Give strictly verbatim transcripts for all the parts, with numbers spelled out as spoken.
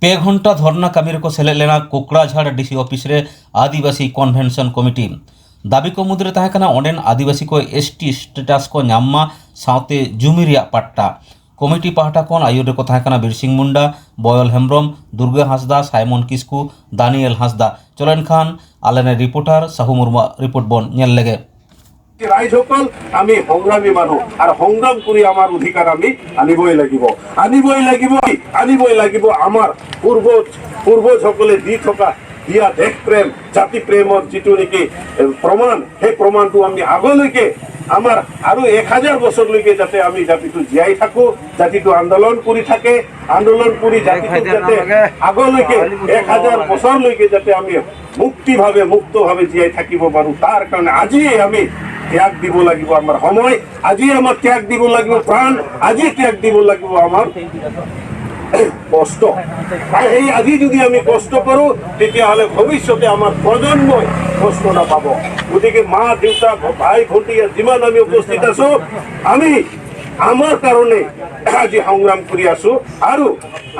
ᱯᱮ ᱜᱷᱚᱱᱴᱟ ᱫᱷᱚᱨᱱᱟ ᱠᱟᱹᱢᱤ ᱨᱮᱠᱚ ᱥᱮᱞᱮᱫ ᱞᱮᱱᱟ ᱠᱳᱠᱲᱟᱡᱷᱟᱲ ᱰᱤᱥᱤ ᱚᱯᱷᱤᱥ ᱨᱮ ᱟᱹᱫᱤᱵᱟᱹᱥᱤ ᱠᱚᱱᱵᱷᱮᱱᱥᱚᱱ ᱠᱚᱢᱤᱴᱤ᱾ ᱫᱟᱹᱵᱤ ᱠᱚ ᱢᱩᱫᱽᱨᱮ ᱛᱟᱦᱮᱸ ᱠᱟᱱᱟ ᱚᱸᱰᱮᱱ ᱟᱹᱫᱤᱵᱟᱹᱥᱤ ᱠᱚ ᱮᱥ ᱴᱤ ᱥᱴᱮᱴᱟᱥ ᱠᱚ ᱧᱟᱢ ᱢᱟ, ᱥᱟᱶᱛᱮ ᱡᱩᱢᱤ ᱨᱮᱭᱟᱜ ᱯᱟᱴᱴᱟ᱾ ᱠᱚᱢᱤᱴᱤ ᱯᱟᱦᱴᱟ ᱠᱷᱚᱱ ᱟᱹᱭᱩᱨ ᱨᱮᱠᱚ ᱛᱟᱦᱮᱸ ᱠᱟᱱᱟ ᱵᱤᱨᱥᱤᱝ ᱢᱩᱱᱰᱟ, ᱵᱚᱭᱚᱞ ᱦᱮᱢᱵᱽᱨᱚᱢ, ᱫᱩᱨᱜᱟᱹ ᱦᱟᱸᱥᱫᱟ, ᱥᱟᱭᱢᱚᱱ ᱠᱤᱥᱠᱩ, ᱫᱟᱱᱤᱭᱮᱞ ᱦᱟᱸᱥᱫᱟ᱾ ᱪᱚᱞᱚ ᱮᱱᱠᱷᱟᱱ ᱟᱞᱮᱨᱮᱱ ᱨᱤᱯᱳᱨᱴᱟᱨ ᱥᱟᱦᱩ ᱢᱩᱨᱢᱩᱣᱟᱜ ᱨᱤᱯᱳᱨᱴ ᱵᱚᱱ ᱧᱮᱞ ᱞᱮᱜᱮ᱾ ৰাইজসকল, আমি সংগ্ৰামী মানুহ আৰু সংগ্ৰাম কৰি আমাৰ অধিকাৰ আমি আনিবই লাগিব, আনিবই লাগিব, আনিবই লাগিব। আমাৰ পূৰ্বজ পূৰ্বজসকলে দি থকা দিয়া দেশ প্ৰেম, জাতি প্ৰেমৰ যিটো নেকি এ, প্ৰমাণ, সেই প্ৰমাণটো আমি আগলৈকে আমাৰ আৰু এক হাজাৰ বছৰলৈকে যাতে আমি জাতিটো জীয়াই থাকো, জাতিটো আন্দোলন কৰি থাকে, আন্দোলন কৰি জাতিটো যাতে আগলৈকে এক হাজাৰ বছৰলৈকে যাতে আমি মুক্তিভাৱে মুক্তভাৱে জীয়াই থাকিব পাৰোঁ, তাৰ কাৰণে আজিয়ে আমি ত্যাগ দিব লাগিব আমাৰ সময়, আজিয়ে আমাৰ ত্যাগ দিব লাগিব প্ৰাণ, আজিয়ে ত্যাগ দিব লাগিব আমাৰ কষ্ট। আৰু সেই আজি যদি আমি কষ্ট কৰোঁ, তেতিয়াহ'লে ভৱিষ্যতে আমাৰ প্ৰজন্মই কষ্ট নাপাব। গতিকে মা, দেউতা, ভাই, ভণ্টি, ইয়াত যিমান আমি উপস্থিত আছোঁ, আমি আমাৰ কাৰণে আজি সংগ্ৰাম কৰি আছোঁ আৰু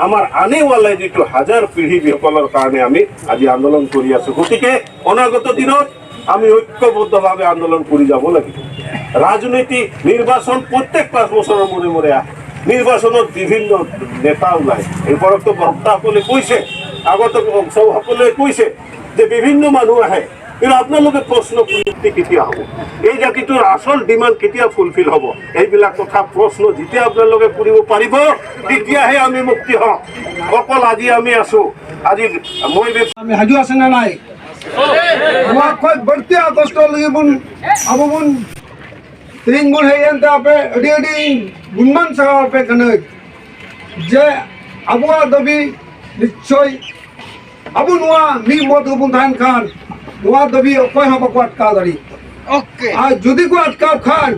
আমাৰ আনেৱালে যিটো হাজাৰ পিঢ়ি যিসকলৰ কাৰণে আমি আজি আন্দোলন কৰি আছোঁ। গতিকে অনাগত দিনত আমি ঐক্যবদ্ধভাৱে আন্দোলন কৰি যাব লাগিব। ৰাজনীতি, নিৰ্বাচন প্ৰত্যেক পাঁচ বছৰৰ মূৰে মূৰে আহে। নিৰ্বাচনত বিভিন্ন নেতা ওলায়। এই উপৰোক্ত বক্তাসকলে কৈছে, আগত সব সকলোৱে কৈছে যে বিভিন্ন মানুহ আহে, কিন্তু আপোনালোকে প্ৰশ্ন পূৰ্তি কেতিয়া হ'ব? এই জাতিটোৰ আচল ডিমাণ্ড কেতিয়া ফুলফিল হ'ব? এইবিলাক কথা প্ৰশ্ন যেতিয়া আপোনালোকে কৰিব পাৰিব, তেতিয়াহে আমি মুক্তি হ'ম। অকল আজি আমি আছো, আজি মই আমি সাজু আছে নে নাই? ᱱᱚᱣᱟ ᱠᱷᱚᱡ ᱵᱟᱹᱲᱛᱤ ᱟᱜᱚᱥᱴ ᱞᱟᱹᱜᱤᱫ ᱵᱚᱱ, ᱟᱵᱚ ᱵᱚᱱ ᱛᱮᱦᱮᱧ ᱵᱚᱱ ᱦᱮᱡ ᱮᱱᱛᱮ ᱟᱯᱮ ᱟᱹᱰᱤ ᱟᱹᱰᱤ ᱜᱩᱱᱢᱟᱱ ᱥᱟᱨᱦᱟᱣ ᱟᱯᱮ ᱠᱟᱹᱱᱟᱹᱧ ᱡᱮ ᱟᱵᱚᱣᱟᱜ ᱫᱟᱹᱵᱤ ᱱᱤᱥᱪᱚᱭ ᱟᱵᱚ ᱱᱚᱣᱟ ᱢᱤᱫ ᱢᱚᱛ ᱨᱮᱵᱚᱱ ᱛᱟᱦᱮᱱ ᱠᱷᱟᱱ ᱱᱚᱣᱟ ᱫᱟᱹᱵᱤ ᱚᱠᱚᱭ ᱦᱚᱸ ᱵᱟᱠᱚ ᱟᱴᱠᱟᱣ ᱫᱟᱲᱮᱭᱟᱜᱼᱟ᱾ ᱟᱨ ᱡᱩᱫᱤ ᱠᱚ ᱟᱴᱠᱟᱣ ᱠᱷᱟᱱ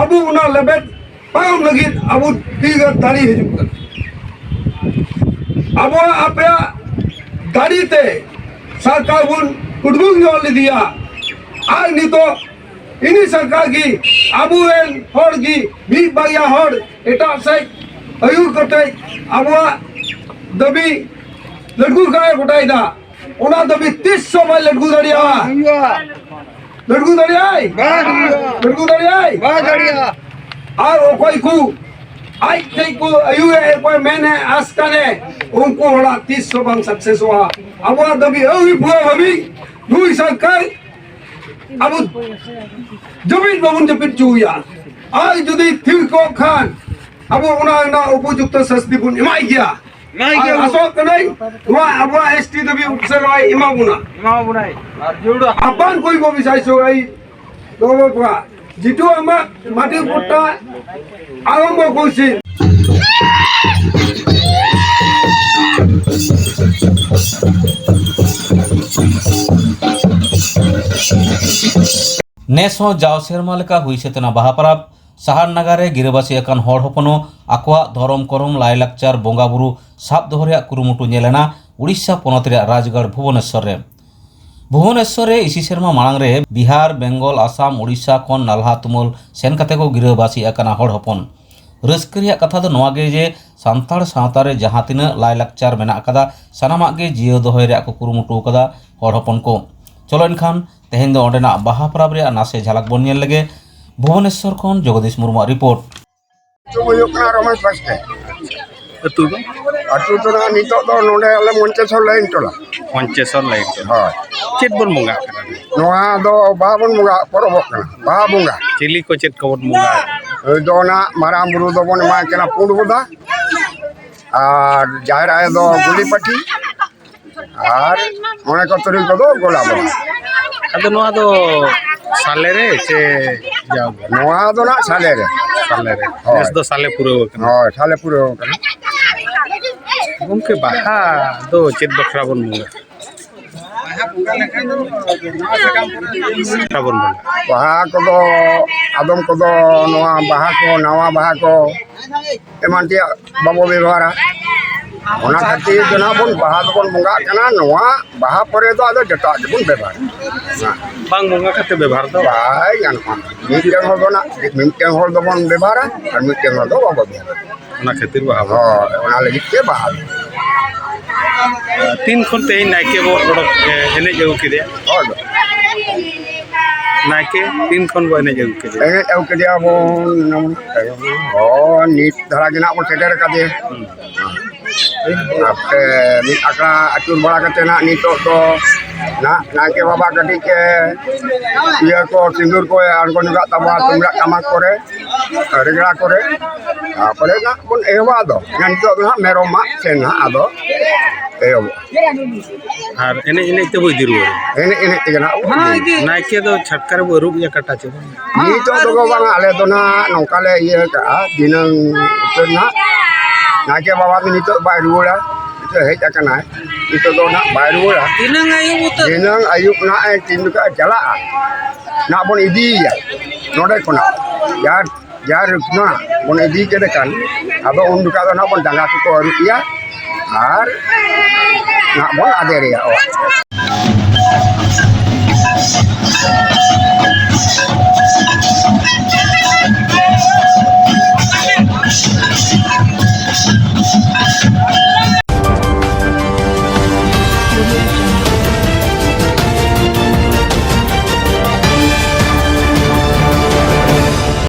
ᱟᱵᱚ ᱚᱱᱟ ᱞᱮᱵᱮᱫ ᱯᱟᱨᱚᱢ ᱞᱟᱹᱜᱤᱫ ᱟᱵᱚ ᱛᱤᱨᱮ ᱫᱟᱲᱮ ᱦᱤᱡᱩᱜ ᱠᱟᱱᱟ᱾ ᱟᱵᱚᱣᱟᱜ ᱟᱯᱮᱭᱟᱜ ᱫᱟᱲᱮ ᱛᱮ ᱥᱚᱨᱠᱟᱨ ᱵᱚᱱ ᱠᱩᱴᱵᱩᱝ ᱧᱚᱜ ᱞᱮᱫᱮᱭᱟ᱾ ᱟᱨ ᱱᱤᱛᱚᱜ ᱤᱱᱤ ᱥᱚᱨᱠᱟᱨ ᱜᱮ ᱟᱵᱚᱨᱮᱱ ᱦᱚᱲ ᱜᱮ ᱢᱤᱫ ᱵᱟᱨᱭᱟ ᱦᱚᱲ ᱮᱴᱟᱜ ᱥᱮᱫ ᱟᱹᱭᱩᱨ ᱠᱟᱛᱮ ᱟᱵᱚᱣᱟᱜ ᱫᱟᱹᱵᱤ ᱞᱟᱹᱰᱜᱩ ᱠᱟᱭ ᱜᱚᱴᱟᱭᱮᱫᱟ, ᱚᱱᱟ ᱫᱟᱹᱵᱤ ᱛᱤᱥ ᱦᱚᱸ ᱵᱟᱭ ᱞᱟᱹᱰᱜᱩ ᱫᱟᱲᱮᱭᱟᱜᱼᱟ᱾ ᱦᱩᱭᱩᱜᱼᱟ᱾ ᱞᱟᱹᱰᱜᱩ ᱫᱟᱲᱮᱭᱟᱜᱼᱟᱭ? ᱵᱟᱝ ᱦᱩᱭᱩᱜᱼᱟ᱾ ᱞᱟᱹᱰᱜᱩ ᱫᱟᱲᱮᱭᱟᱜᱼᱟᱭ? ᱵᱟᱝ ᱫᱟᱲᱮᱭᱟᱜᱼᱟ᱾ ᱟᱨ ᱚᱠᱚᱭ ᱠᱚ ᱟᱡ ᱴᱷᱮᱡ ᱠᱚ ᱟᱹᱭᱩᱨᱮ, ᱚᱠᱚᱭ ᱢᱮᱱᱮ ᱟᱥ ᱠᱟᱱᱮ, ᱩᱱᱠᱩ ᱦᱚᱲᱟᱜ ᱛᱤᱥ ᱦᱚᱸ ᱵᱟᱝ ᱥᱟᱠᱥᱮᱥᱚᱜᱼᱟ᱾ ᱟᱵᱚᱣᱟᱜ ᱫᱟᱹᱵᱤ ᱟᱹᱣᱨᱤ ᱯᱩᱨᱟᱹᱣ ᱦᱟᱹᱵᱤᱡ ᱱᱩᱭ ᱥᱚᱨᱠᱟᱨ ᱟᱵᱚ ᱡᱟᱹᱯᱤᱫ ᱵᱟᱵᱚᱱ ᱡᱟᱹᱯᱤᱫ ᱦᱚᱪᱚᱭᱟ᱾ ᱟᱨ ᱡᱩᱫᱤ ᱛᱷᱤᱨ ᱠᱚᱜ ᱠᱷᱟᱱ ᱟᱵᱚ ᱚᱱᱟ ᱨᱮᱱᱟᱜ ᱩᱯᱚᱡᱩᱠᱛᱚ ᱥᱟᱥᱛᱤ ᱵᱚᱱ ᱮᱢᱟᱭ ᱜᱮᱭᱟ᱾ ᱮᱢᱟᱭ ᱟᱨ ᱜᱮᱭᱟ᱾ ᱟᱥᱚᱜ ᱠᱟᱹᱱᱟᱹᱧ ᱱᱚᱣᱟ ᱟᱵᱚᱣᱟᱜ ᱮᱥ ᱴᱤ ᱫᱟᱹᱵᱤ ᱩᱥᱟᱹᱨᱟᱭ ᱮᱢᱟ ᱵᱚᱱᱟ᱾ ᱮᱢᱟ ᱵᱚᱱᱟᱭ᱾ ᱟᱨ ᱡᱟᱹᱨᱩᱲᱟ᱾ ᱟᱯᱟᱱ ᱠᱚᱭ ᱠᱚ ᱵᱤᱥᱟᱭ ᱥᱚᱜᱟᱭ ᱫᱚᱵᱚ ᱯᱟ᱾ ᱡᱤᱴᱩ ᱟᱢᱟᱜ ᱢᱟᱴᱤ ᱯᱩᱴᱟ ᱟᱨᱟᱢᱵᱚ ᱠᱚᱨᱥᱤ᱾ ᱱᱮᱥ ᱦᱚᱸ ᱡᱟᱣ ᱥᱮᱨᱢᱟ ᱞᱮᱠᱟ ᱦᱩᱭ ᱥᱟᱹᱛ ᱮᱱᱟ ᱵᱟᱦᱟ ᱯᱚᱨᱚᱵᱽ᱾ ᱥᱟᱦᱟᱨ ᱱᱟᱜᱟᱨ ᱨᱮ ᱜᱤᱨᱟᱹᱵᱟᱹᱥᱤ ᱟᱠᱟᱱ ᱦᱚᱲ ᱦᱚᱯᱚᱱ ᱦᱚᱸ ᱟᱠᱚᱣᱟᱜ ᱫᱷᱚᱨᱚᱢ ᱠᱚᱨᱚᱢ, ᱞᱟᱭᱼᱞᱟᱠᱪᱟᱨ, ᱵᱚᱸᱜᱟ ᱵᱩᱨᱩ ᱥᱟᱵ ᱫᱚᱦᱚ ᱨᱮᱭᱟᱜ ᱠᱩᱨᱩᱢᱩᱴᱩ ᱧᱮᱞ ᱮᱱᱟ ᱩᱲᱤᱥᱥᱟ ᱯᱚᱱᱚᱛ ᱨᱮᱭᱟᱜ ᱨᱟᱡᱽᱜᱟᱲ ᱵᱷᱩᱵᱚᱱᱮᱥᱥᱚᱨ ᱨᱮ᱾ ᱵᱷᱩᱵᱚᱱᱮᱥᱥᱚᱨ ᱨᱮ ᱤᱥᱤ ᱥᱮᱨᱢᱟ ᱢᱟᱲᱟᱝ ᱨᱮ ᱵᱤᱦᱟᱨ, ᱵᱮᱝᱜᱚᱞ, ᱟᱥᱟᱢ, ᱩᱲᱤᱥᱥᱟ ᱠᱷᱚᱱ ᱱᱟᱞᱦᱟ ᱛᱩᱢᱟᱹᱞ ᱥᱮᱱ ᱠᱟᱛᱮ ᱠᱚ ᱜᱤᱨᱟᱹᱵᱟᱹᱥᱤ ᱟᱠᱟᱱᱟ ᱦᱚᱲ ᱦᱚᱯᱚᱱ᱾ ᱨᱟᱹᱥᱠᱟᱹ ᱨᱮᱭᱟᱜ ᱠᱟᱛᱷᱟ ᱫᱚ ᱱᱚᱣᱟ ᱜᱮ ᱡᱮ ᱥᱟᱱᱛᱟᱲ ᱥᱟᱶᱛᱟ ᱨᱮ ᱡᱟᱦᱟᱸ ᱛᱤᱱᱟᱹᱜ ᱞᱟᱭᱼᱞᱟᱠᱪᱟᱨ ᱢᱮᱱᱟᱜ ᱟᱠᱟᱫᱟ, ᱥᱟᱱᱟᱢᱟᱜ ᱜᱮ ᱡᱤᱭᱟᱹᱣ ᱫᱚᱦᱚᱭ ᱨᱮᱭᱟᱜ ᱠᱚ ᱠᱩᱨᱩᱢᱩᱴᱩ ᱟᱠᱟᱫᱟ ᱦᱚᱲ ᱦᱚᱯᱚᱱ ᱠᱚ᱾ ᱪᱚᱞᱚ ᱮᱱᱠᱷᱟᱱ ᱛᱮᱦᱮᱧ ᱫᱚ ᱚᱸᱰᱮᱱᱟᱜ ᱵᱟᱦᱟ ᱯᱚᱨᱚᱵᱽ ᱨᱮᱭᱟᱜ ᱱᱟᱥᱮ ᱡᱷᱟᱞᱟᱠ ᱵᱚᱱ ᱧᱮᱞ ᱞᱮᱜᱮ᱾ ᱵᱷᱩᱵᱚᱱᱮᱥᱥᱚᱨ ᱠᱷᱚᱱ ᱡᱚᱜᱚᱫᱤᱥ ᱢᱩᱨᱢᱩᱣᱟᱜ ᱨᱤᱯᱳᱨᱴ᱾ ᱧᱩᱛᱩᱢ ᱦᱩᱭᱩᱜ ᱠᱟᱱᱟ ᱨᱚᱢᱮᱥ ᱵᱟᱥᱠᱮ᱾ ᱟᱹᱛᱩ ᱫᱚ? ᱟᱹᱛᱩ ᱫᱚ ᱱᱟᱦᱟᱜ ᱱᱤᱛᱚᱜ ᱫᱚ ᱱᱚᱰᱮ ᱟᱞᱮ ᱢᱚᱧᱪᱮᱥᱚᱨ ᱞᱟᱭᱤᱱ ᱴᱚᱞᱟ᱾ ᱢᱚᱧᱪᱮᱥᱚᱨ ᱞᱟᱭᱤᱱ ᱴᱚᱞᱟ᱾ ᱦᱳᱭ᱾ ᱪᱮᱫ ᱵᱚᱱ ᱵᱚᱸᱜᱟᱜ ᱠᱟᱱᱟ? ᱱᱚᱣᱟ ᱫᱚ ᱵᱟᱦᱟ ᱵᱚᱱ ᱵᱚᱸᱜᱟ, ᱯᱚᱨᱚᱵᱚᱜ ᱠᱟᱱᱟ, ᱵᱟᱦᱟ ᱵᱚᱸᱜᱟ᱾ ᱪᱤᱞᱤ ᱠᱚ ᱪᱮᱫ ᱠᱚᱵᱚᱱ ᱵᱚᱸᱜᱟ? ᱱᱩᱭ ᱫᱚ ᱱᱟᱦᱟᱜ ᱢᱟᱨᱟᱝ ᱵᱩᱨᱩ ᱫᱚᱵᱚᱱ ᱮᱢᱟᱭ ᱠᱟᱱᱟ ᱯᱩᱸᱰ ᱵᱚᱫᱟ, ᱟᱨ ᱡᱟᱦᱮᱨ ᱟᱭᱳ ᱫᱚ ᱜᱩᱞᱤ ᱯᱟᱹᱴᱷᱤ, ᱟᱨ ᱢᱚᱬᱮ ᱠᱚ ᱛᱩᱨᱩᱭ ᱠᱚᱫᱚ ᱜᱚᱞᱟ ᱵᱚᱸᱜᱟ᱾ ᱟᱫᱚ ᱱᱚᱣᱟ ᱫᱚ ᱥᱟᱞᱮ ᱨᱮ ᱪᱮ ᱡᱟᱣ ᱜᱮ? ᱱᱚᱣᱟ ᱫᱚ ᱱᱟᱜ ᱥᱟᱞᱮ ᱨᱮ᱾ ᱥᱟᱞᱮ ᱨᱮ᱾ ᱦᱳᱭ᱾ ᱱᱮᱥ ᱫᱚ ᱥᱟᱞᱮ ᱯᱩᱨᱟᱹᱣ ᱟᱠᱟᱱᱟ᱾ ᱦᱳᱭ, ᱥᱟᱞᱮ ᱯᱩᱨᱟᱹᱣ ᱟᱠᱟᱱᱟ᱾ ᱜᱚᱢᱠᱮ, ᱵᱟᱦᱟ ᱫᱚ ᱪᱮᱫ ᱵᱟᱠᱷᱨᱟ ᱵᱚᱱ ᱵᱚᱸᱜᱟ? ᱵᱟᱠᱷᱨᱟ ᱵᱚᱱ ᱵᱚᱸᱜᱟ᱾ ᱵᱟᱦᱟ ᱠᱚᱫᱚ, ᱟᱫᱚᱢ ᱠᱚᱫᱚ ᱱᱚᱣᱟ ᱵᱟᱦᱟ ᱠᱚ, ᱱᱟᱣᱟ ᱵᱟᱦᱟ ᱠᱚ, ᱮᱢᱟᱱ ᱛᱮᱭᱟᱜ ᱵᱟᱵᱚ ᱵᱮᱵᱚᱦᱟᱨᱟ᱾ ᱚᱱᱟ ᱠᱷᱟᱹᱛᱤᱨ ᱫᱚ ᱱᱟᱦᱟᱜ ᱵᱚᱱ ᱵᱟᱦᱟ ᱫᱚᱵᱚᱱ ᱵᱚᱸᱜᱟᱜ ᱠᱟᱱᱟ᱾ ᱱᱚᱣᱟ ᱵᱟᱦᱟ ᱯᱚᱨᱮ ᱫᱚ ᱟᱫᱚ ᱡᱚᱛᱚᱣᱟᱜ ᱜᱮᱵᱚᱱ ᱵᱮᱵᱚᱦᱟᱨᱟ᱾ ᱵᱟᱝ ᱵᱚᱸᱜᱟ ᱠᱟᱛᱮ ᱵᱮᱵᱚᱦᱟᱨ ᱫᱚ? ᱵᱟᱭ ᱜᱟᱱᱚᱜᱼᱟ᱾ ᱢᱤᱫᱴᱮᱱ ᱦᱚᱲ ᱫᱚ ᱱᱟᱜ, ᱢᱤᱫᱴᱮᱱ ᱦᱚᱲ ᱫᱚᱵᱚᱱ ᱵᱮᱵᱚᱦᱟᱨᱟ ᱟᱨ ᱢᱤᱫᱴᱮᱱ ᱦᱚᱲ ᱫᱚ ᱵᱟᱵᱚ ᱵᱮᱵᱚᱦᱟᱨᱟ᱾ ᱚᱱᱟ ᱠᱷᱟᱹᱛᱤᱨ ᱵᱟᱦᱟ ᱵᱚᱱ᱾ ᱦᱳᱭ, ᱚᱱᱟ ᱞᱟᱹᱜᱤᱫ ᱛᱮ ᱵᱟᱦᱟ ᱫᱚ᱾ ᱛᱤᱱ ᱠᱷᱚᱱ ᱛᱮᱦᱮᱧ ᱱᱟᱭᱠᱮ ᱵᱚ ᱚᱰᱚᱠ, ᱮ, ᱮᱱᱮᱡ ᱟᱹᱜᱩ ᱠᱮᱫᱮᱭᱟ? ᱦᱳᱭ᱾ ᱱᱟᱭᱠᱮ ᱛᱤᱱ ᱠᱷᱚᱱ ᱵᱚ ᱮᱱᱮᱡ ᱟᱹᱜᱩ ᱠᱮᱫᱮᱭᱟ? ᱮᱱᱮᱡ ᱟᱹᱜᱩ ᱠᱮᱫᱮᱭᱟ ᱵᱚᱱ, ᱦᱳᱭ, ᱱᱤᱛ ᱫᱷᱟᱨᱟ ᱜᱮ ᱱᱟᱜ ᱵᱚᱱ ᱥᱮᱴᱮᱨ ᱟᱠᱟᱫᱮᱭᱟ᱾ ᱦᱩᱸ᱾ ᱟᱯᱮ ᱢᱤᱫ ᱟᱠᱷᱲᱟ ᱟᱹᱪᱩᱨ ᱵᱟᱲᱟ ᱠᱟᱛᱮ ᱱᱟᱜ ᱱᱤᱛᱚᱜ ᱫᱚ ᱱᱟᱜ ᱱᱟᱭᱠᱮ ᱵᱟᱵᱟ ᱠᱟᱹᱴᱤᱡ ᱮ ᱤᱭᱟᱹ ᱠᱚ, ᱥᱤᱸᱫᱩᱨ ᱠᱚ ᱟᱬᱜᱚ ᱧᱚᱜᱟᱜ ᱛᱟᱵᱚᱱᱟ ᱛᱩᱢᱫᱟᱜ ᱴᱟᱢᱟᱠ ᱠᱚᱨᱮ, ᱨᱮᱜᱽᱲᱟ ᱠᱚᱨᱮ᱾ ᱛᱟᱨᱯᱚᱨᱮ ᱱᱟᱜ ᱵᱚᱱ ᱮᱦᱚᱵᱟ, ᱟᱫᱚ ᱱᱤᱛᱚᱜ ᱫᱚ ᱱᱟᱜ ᱢᱮᱨᱚᱢ ᱢᱟᱜ ᱥᱮ ᱱᱟᱜ ᱟᱫᱚ ᱮᱦᱚᱵᱚᱜᱼᱟ᱾ ᱟᱨ ᱮᱱᱮᱡ ᱮᱱᱮᱡ ᱛᱮᱵᱚ ᱤᱫᱤ ᱨᱩᱣᱟᱹᱲᱟ᱾ ᱮᱱᱮᱡ ᱮᱱᱮᱡ ᱛᱮᱜᱮ ᱱᱟᱜ ᱵᱚᱱ ᱤᱫᱤᱭᱟ᱾ ᱱᱟᱭᱠᱮ ᱫᱚ ᱪᱷᱟᱴᱠᱟ ᱨᱮᱵᱚ ᱟᱹᱨᱩᱵ ᱮᱭᱟ ᱠᱟᱴᱟ ᱪᱮ ᱵᱟᱝ? ᱱᱤᱛᱚᱜ ᱫᱚ ᱜᱚ ᱵᱟᱝᱟ, ᱟᱞᱮ ᱫᱚ ᱱᱟᱜ ᱱᱚᱝᱠᱟ ᱞᱮ ᱤᱭᱟᱹ ᱠᱟᱜᱼᱟ, ᱫᱷᱤᱱᱟᱹᱝ ᱩᱛᱟᱹᱨ ᱱᱟᱜ ᱱᱟᱭᱠᱮ ᱵᱟᱵᱟ ᱫᱚ ᱱᱤᱛᱚᱜ ᱵᱟᱭ ᱨᱩᱣᱟᱹᱲᱟ, ᱱᱤᱛᱚᱜ ᱦᱮᱡ ᱟᱠᱟᱱᱟᱭ, ᱱᱤᱛᱚᱜ ᱫᱚ ᱱᱟᱜ ᱵᱟᱭ ᱨᱩᱣᱟᱹᱲᱟ᱾ ᱫᱷᱤᱱᱟᱹᱝ ᱟᱹᱭᱩᱵ ᱩᱛᱟᱹᱨ? ᱫᱷᱤᱱᱟᱹᱝ ᱟᱹᱭᱩᱵ ᱱᱟᱜ ᱮ ᱛᱤᱱ ᱡᱚᱠᱷᱟ ᱪᱟᱞᱟᱜᱼᱟ, ᱱᱟᱜ ᱵᱚᱱ ᱤᱫᱤᱭᱮᱭᱟ ᱱᱚᱰᱮ ᱠᱷᱚᱱᱟᱜ, ᱡᱟᱦᱟᱸ ᱡᱟᱦᱟᱸ ᱨᱩᱠᱷᱱᱟ ᱵᱚᱱ ᱤᱫᱤ ᱠᱮᱫᱮ ᱠᱷᱟᱱ, ᱟᱫᱚ ᱩᱱ ᱡᱚᱠᱷᱟ ᱫᱚ ᱱᱟᱜ ᱵᱚᱱ ᱡᱟᱸᱜᱟ ᱠᱚᱠᱚ ᱟᱹᱨᱩᱵ ᱮᱭᱟ ᱟᱨ ᱱᱟᱜ ᱵᱚᱱ ᱟᱫᱮᱨᱮᱭᱟ ᱚᱲᱟᱜ᱾